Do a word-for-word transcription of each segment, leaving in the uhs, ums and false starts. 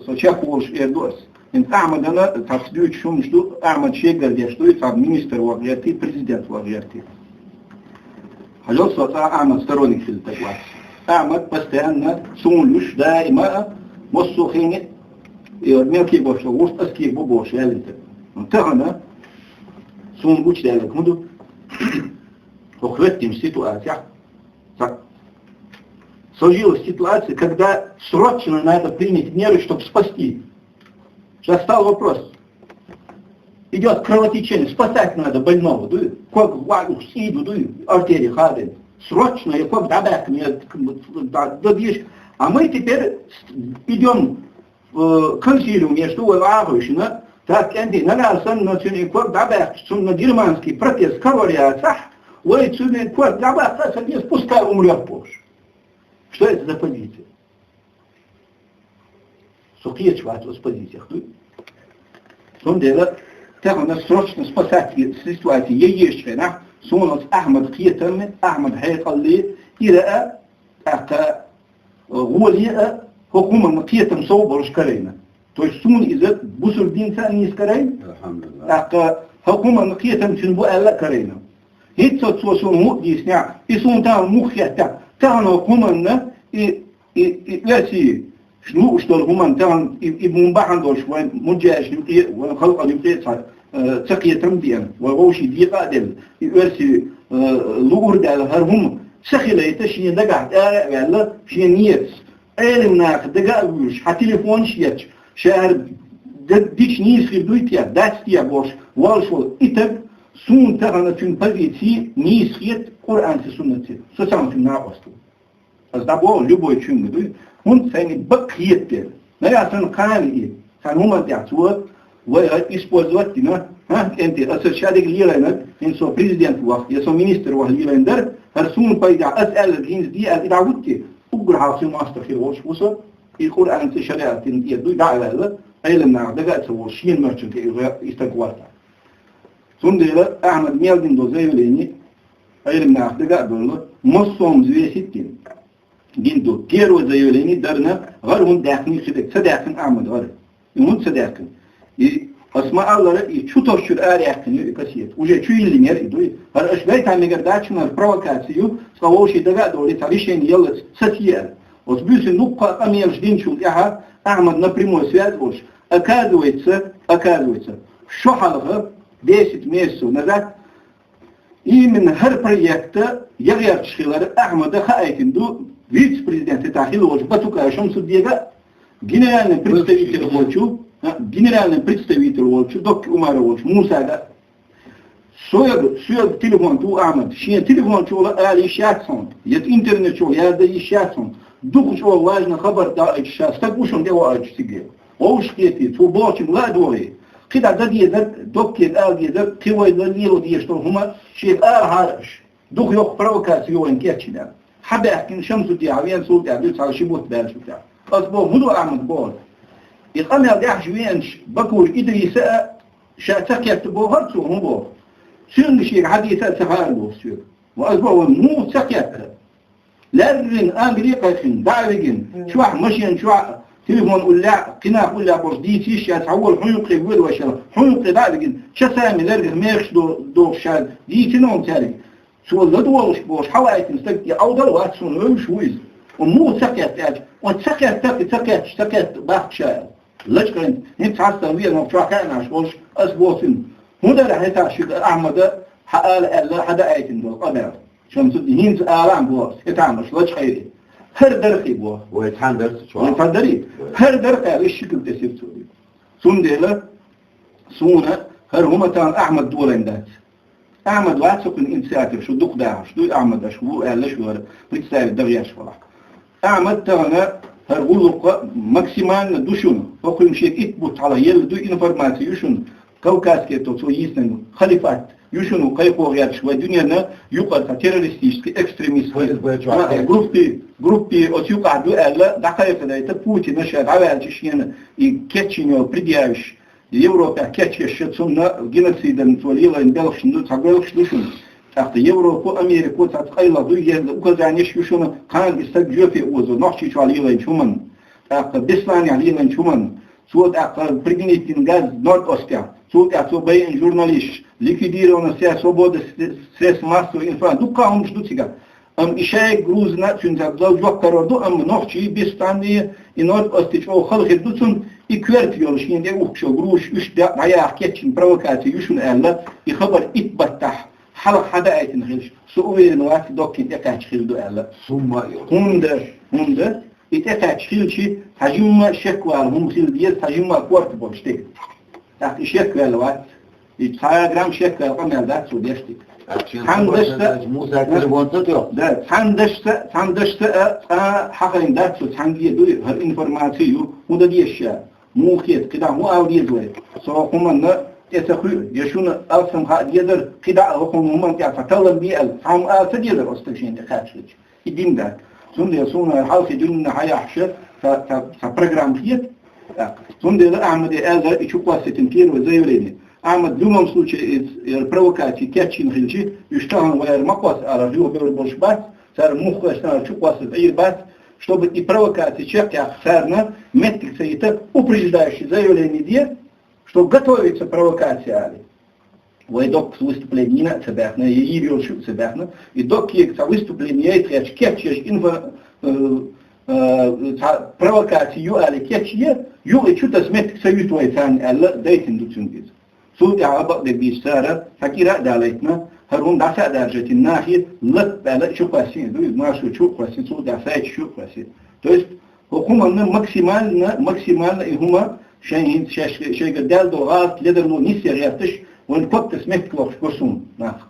Со чекх волуш эр ду ас. ХӀинца Ахьмадана цхьацца дуьйцуш хӀуманаш ду, Ахьмад шегара деш ду, цхьа министр ваха гӀерти, президент ваха гӀерти. Хьажал, со цкъа Ахьмад сторонник хилла стаг вац. Ахьмад постоянно суна луш, даима а, массо а хене, и мелкий бошла, вуст аский бу бошла, ялита. Тахана суна гучадаьлларг хӀун ду? ХӀокху хӀоьттинчу ситуацехь, так, сложилась ситуация, когда срочно надо принять меры, чтобы спасти. Сейчас стал вопрос. Идёт кровотечение, спасать надо больного, дуй. Ког валюх сиду, дуй, артерия хаден. Срочно я ког дабак мне, да, да, видишь. А мы теперь идём, э, консилиум, я что, вы вахующина, так, энди, на нас, на цене ког дабак, на германский протест, король я, сах, вы цене ког дабак, не спускай умрёт позже. Что это за позиция? Со кхеташ вац оцу позицех, дуй. Цундела тахана срочно спасать ситуация еш хенахь, суна оцу Ахьмад кхетамми, Ахьмад хьекъалли, ира а, тӀаккха, э, гӀоле а, хӀокху хӀуманна кхетам сов болуш карийна. То есть суна иза бусург динца а нийса карийна, тӀаккха хӀокху хӀуманна кхетам цуьнан бу аьлла а карийна. ХӀинца цо суна мукъа дийцинехь, и суна тахана муха хетта, тахана хӀокху хӀуманна и И, и оьрсий лууш долу хӀуманна тахана и, и бун бахьана долуш вайн муджаьжна юкъе, вайн халкъана юкъе цхьа, э, ца кхетам а деана, вай вовшийн декъа а делла, и оьрсий, э, луур даьлла хӀара хӀума ца хилийта шен дагахь тӀара а ваьлла, шен ницкъ, Ӏелам наха дага а вуьйлуш, хьан телефонаш а етташ, ша хӀара д-, дича нийса хир дуй те, дац те бохуш, волуш волу и таг, суна тахана цуьнан позиций нийса хета Къуръанца, суннатца, со цхьана цуьнан накъост ву. Аса дӀабоху любой чуьнга дуй, хӀунда сайна бакъ хетаделла. Нагахь санна кхана и, сан хӀуманна тӀехь цо вай использовать дина, хӀа, кӀентий, аса шадерг лелайнарг, хӀинца со президент ваха, я со министр ваха лелайна дара, хӀара суна пайда, аса аьлларг хӀинца де аьлла, и дӀахӀуттий, уггар хьалха мастар хир волуш ву со, и Къуръанца, шариатца тӀера дуй дӀа а ваьлла, Ӏелам наха дага а ца волуш, шена моьттуш и стаг варта. Цундела Ахьмада мел дина долу заявлени, Ӏелам наха дага а бевлла, массо а взвесить дина. Дина ду. Первое заявление дарна, гӀар хӀунда даьккхина хи дерг, ца даьккхина Ахьмада гӀар. И хӀунда ца даьккхина? И аса ма-аллара, и чу тосучуьра ара яьккхина ю и кассета. Уже чу йиллинера и дуй. ХӀара аша гайтан мегар дац шуна, хӀара провокаци ю, цкъа вовшийн дага а довлий, цхьа решение яллалц сацае аьлла. Оцу буьйсанна дуккха а къамелаш динчул тӀаьхьа Ахьмад на прямой связь волуш, оказывается, оказывается, шо хьалха, десять месяцев назад, именно хӀара проекта ягӀерташ хилар Ахьмада хаийтина ду вице-президент хӀетахь хилла волчу Батукаев Шамсуддега, генеральный представитель волчу, а, генеральный представитель волчу, Докки Умаров волчу Мусага. Соьга, соьга телефон ту Ахьмад, шен телефон чула ала йиш яц хьуна, я интернет чула язда йиш яц хьуна, дукха чӀогӀа важна хабар даийтуш ша стаг ву шуна тӀе ваийтуш цига. Вовшахкхетий, цо бохучуьнга ла а догӀий. КхидӀа дан дезар, Доккега ала дезар, кхин вай лело дезаш долу хӀума шега арахьара аша. Дукха йоккха провокаци ю вайна кечйина. Хьан баьхкина Шамсуддин, хьан вен сула тӀехь дуьйцу, хьан ши бутт баьллачул тӀехь. Ас боху, хӀун ду Ахьмад бохург? И къамел тӀехь шу веанчу Бакур Идриса а ша ца кхетта бохура цо, хӀун боху? Цуьнга шега хьан дийца а ца хаьара боху соьга. Ва ас боху, вайн муха ца кхетта? Лаьррина, ангри а кхайкхина, дӀа а вигина, чохь, машен чохь, телефон уллехь, кхин нах уллехь болуш дийца йиш яц, хьан волу хьуьнкъе воьду вайшалла, хьуьнкъе дӀа а вигина, часами лергах мехаш до-, дохуш ша дийцина хьуна цаьрга. Цо ладогӀалуш болуш, хьалаайтина стаг, и Ӏовдал вац суна, вевзаш ву иза. Ва муха ца кхетта аьлча, ва ца кхетта, и ца кхетташ, ца кхетта баккха ша аьлла. Лачкъийна, хӀинца хьастагӀа веана чохь кхаьънаш волуш, ас боху цуьнга. ХӀун дара хӀетахь шуьга Ахьмада хьан ала аьлла, хьан даийтина долу къамел? Шамсуддин, хӀинца ала ам боху, хӀетахь маша лачкъийри. ХӀара дархий боху. Вай цхьаьна дарца чохь. Вай цхьаьна дарий? ХӀара дархьа аьлла, иштта шикал тӀе сира цо. Цундела суна хӀара хӀума тахана Ахьмад долийна дац. Ахьмад вац хӀокхуьнан инициатор, шу дукха дахьаш дуй, Ахьмад аша ву аьлла, шу хӀара представить дан гӀерташ валахь. Ахьмад тахана хӀара гӀуллакх максимально ду шуна. ХӀокхуьнан шега итт бутт хьалха елла дуй, информаци ю шуна. Кавказский, то цо йийцинарг халифат ю шуна, кхайкхо гӀерташ вай дуьненна юкъара цхьа террористический экстремист вай. ФСБ чохь. А, группи, группи оцу юкъахь ду аьлла, дӀакхайкхадайта Путина ша дӀаваьлча шена и кечйина йолу предъявиш. Европехь кечъеш ша цунна геноцидана цо лелайна белхашна ду, цхьа белхаш ду шуна. ТӀаккха Европо, Америко цхьацца къайлаха дуй, ерла указанеш ю шуна, кхана и стаг жоьпе озо, Нохчийчохь лелайначу хӀуманна. тӀаккха Беслане леланча хӀуманна, цо тӀаккха пригнитин газ Норд-Остехь, цул тӀаьхьа цо байина журналисташ, ликвидирована вся свобода с-, средств массовой информации. Дуккха хӀумаш ду цига. Амма и шайга грузна, цуьнца дала жоккарор ду, амма нохчий Беслане и Норд-Осте чӀогӀа хала хир ду цунна, и коьрта йолуш, шена тӀе ухкаш йолу грузаш уьш дӀа-, дӀаяха кечйина провокаци ю шуна аьлла, и хабар итт баттахь хьалха хьадаийтина хилча, со уверен вац, доккхий тӀекхаьчча хир ду аьлла. Сумма а йолуш. ХӀунда, хӀунда, и тӀекхаьчча хилча, цхьа жимма шеквала хӀума хила деза, цхьа жимма корта болчу тӀе. ТӀаккха и шекваьлла вац. И цхьа грамм шекваьлла къамел дац цо деш дика. Цхьана дашца, Муса телефон ца тоьху? Да, цхьана дашца, цхьана дашца а цкъа хьахайна дац цо, цхьаьнгге а дуй, хӀара информаци ю, хӀун дан деза ша? Муха хета, кхидӀа хӀун ала деза вай? Со хӀокху хӀуманна тӀе ца хуьу, я шуна алсам хаа дезара, кхидӀа а хӀокху хӀуманна тӀехь цхьа таллам бе аьлла, цхьа хӀума ала ца дезара оцу стага шена тӀе кхаьчча хилча? И дин дац. Цундела суна хьалхе дуьненна хьаяхьаш, цхьа, цхьа, цхьа программа хета. ТӀаккха. Цундела Ахьмаде аьлла и чу кхоссийтина первое заявление. Ахьмад, в любом случае, и, и провокаци кечйина хилча, уьш тахана вайра ма кхосса алар, юха бевр болуш бац, цара муххалаш цара чу кхоссар Ӏийр бац, чтобы и провокаци чекхъяккха царна меттиг ца йита, упреждающее заявление де, что готовится провокация али. Вай доккха выступление йина а ца баьхна, я йийр йолуш а ца баьхна, и доккхега цхьа выступление яйта гӀерташ кечъеш инфо-, э, э, цхьа провокаци ю али кечъе, юха и чу таса меттиг ца юьту вай царна аьлла, дайтина ду цуьнга иза. Цул тӀаьхьа а бакъдерг дийцича цара, цхьа кӀира а далийтина, хӀара хӀума дӀаса а даржийтина нахе, лап аьлла чу кхоссийна ду, иза маршо чу а кхоссийна, цул тӀаьхьа сайта чу а кхоссийна. То есть, хӀокху хӀуманна максимально, максимально и хӀума шайн хӀинца шаьш-, шайгара даьлла долу гӀалат ледарло нисъе гӀерташ, вайн ког таса меттиг лохуш го суна нах.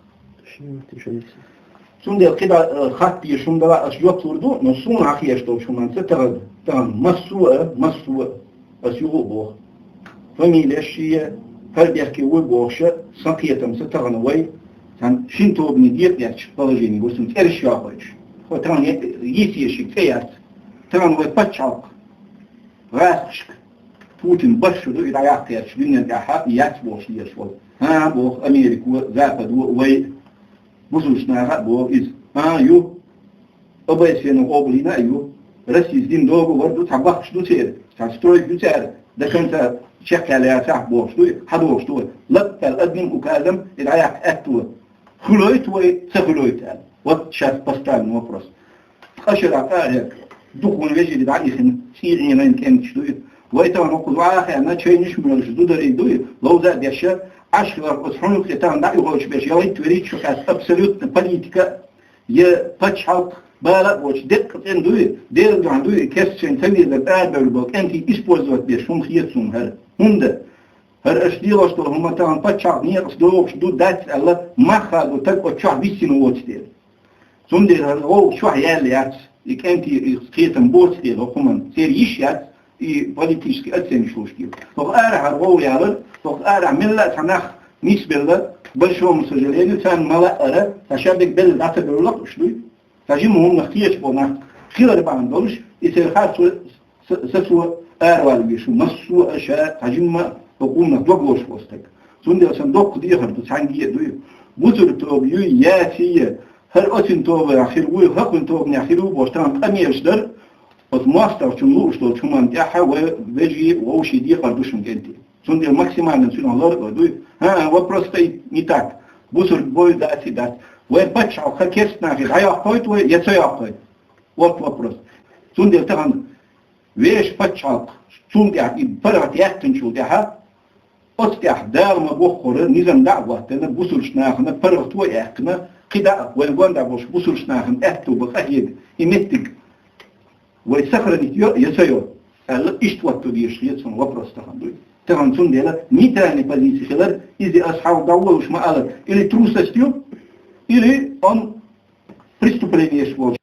Цундела кхидӀа, э, хатта дийша хӀума дала аш йоцлур ду, но суна хьан хеш долчу хӀуманца тахана, тахана массо а, массо а, ас юха а боху. Фамилеш шиъ, хӀара дехке вуй бохуша, сан кхетамца тахана вай, цхьана шина тобане декъа детташ положение ву суна цӀераш йохуьйтуш. Хьо тахана йисешиг цӀе яц. Тахана вай пачхьалкх гӀазкхашка Путин барш ду, и дӀаяккха гӀерташ дуьнен тӀехь яц бохуш дезаш волу. ХӀан, боху Америко, Западо, вай бусулбачу наха а боху иза. ХӀан, ю, ОБСЕ-но къобалйина а ю. Россис дина договор ду, цхьа бахкаш ду церан, цхьа стройка ю цара, до конца чекхъяьлла яцахь бохуш ду, хьадохуш ду вай. Лап аьлла, одним указом и дӀаяккха аьтто. Хуьлуьйту вай, ца хуьлуьйту аьлла. Вот щас поставлен вопрос. Ткъа шарахь къа а гӀерта, дукха ван вежарий дӀаихина, цӀий Ӏийна кӀенташ дуй. Вай тахана хӀокхуза ваха а хиъна, чайнаш а моьлуш, зударий дуй, ловза а деш, Ӏаш хиларх оцу хьуна юкъе тахана дӀа а юхуьйтуш берш, ялхитта верийча шу хьаьста абсолютно политика, я пачхьалкх бала а боцуш, деккъа цӀена дуй, Делан дуьхьа дуй, керста шайн ца везар, тӀарабевлла болу кӀентий использовать беш, хӀума хета суна хӀара. ХӀунда? ХӀара аша лелош долу хӀума тахана пачхьалкх некъаца догӀуш ду, дац аьлла, мах хадо таг оцу чохь виссина воцу дела. Цундела хӀара гӀовгӀа чохь яьлла яц, и кӀентий и кхетам боцу дела хӀокху хӀуманна. Церан йиш яц и политический оценкаш луш дела. ХӀокху арахь хӀара гӀовгӀа ялар, хӀокху арахь мелла а цхьа нах нисбелла, большому сожалению, царна ма-лаъара, цхьа шадерг белла дӀа ца бевлла уьш дуй. Сан жима хӀуманах кхеташ болу нах хилар бахьана долуш, и церан харцо са, са цо аравала везаш ву, массо а ша цхьа жимма а хӀокхунах дог лозуш волу стаг. Цундела сан доккха дехар ду, цхьаьнгге а дуй. Бусург тоба юй, яций, хӀара оцуьнан тобанехь хир вуй, хӀокхуьнан тобанехь хир ву бохуш, тахана къамелаш дар, оцу мостагӀчунна лууш долчу хӀуманна тӀехь вай вежарий, вовшийн декхар ду шуна кӀентий. Цундела максимально цуьнан лар а дуй. ХӀан, вопрос стоит не так. Бусург бой дац и дац. Вайн пачхьалкх керста нахе дӀайоккхуьйту вай, я ца йоккхуьйту? Вот вопрос. Цундела тахана вешан пачхьалкх, цул тӀаьхьа и паргӀат яьккхинчул тӀаьхьа, оцу тӀехь Дала ма-боххура, низам дӀа а хӀоттийна, бусулбачу нахана паргӀато а яьккхина, кхидӀа а вайн гондӀа болуш бусулбачу нахана аьтту бан къахьега и меттиг вай сохранить йо я ца йо, аьлла, иштта хӀотто дезаш хета суна вопрос тахана дуй. Тахана цундела нейтральный позиция хилар, иза ас хьалха дӀаволуш ма-аллара, или трусость ю, или он преступлениеш волу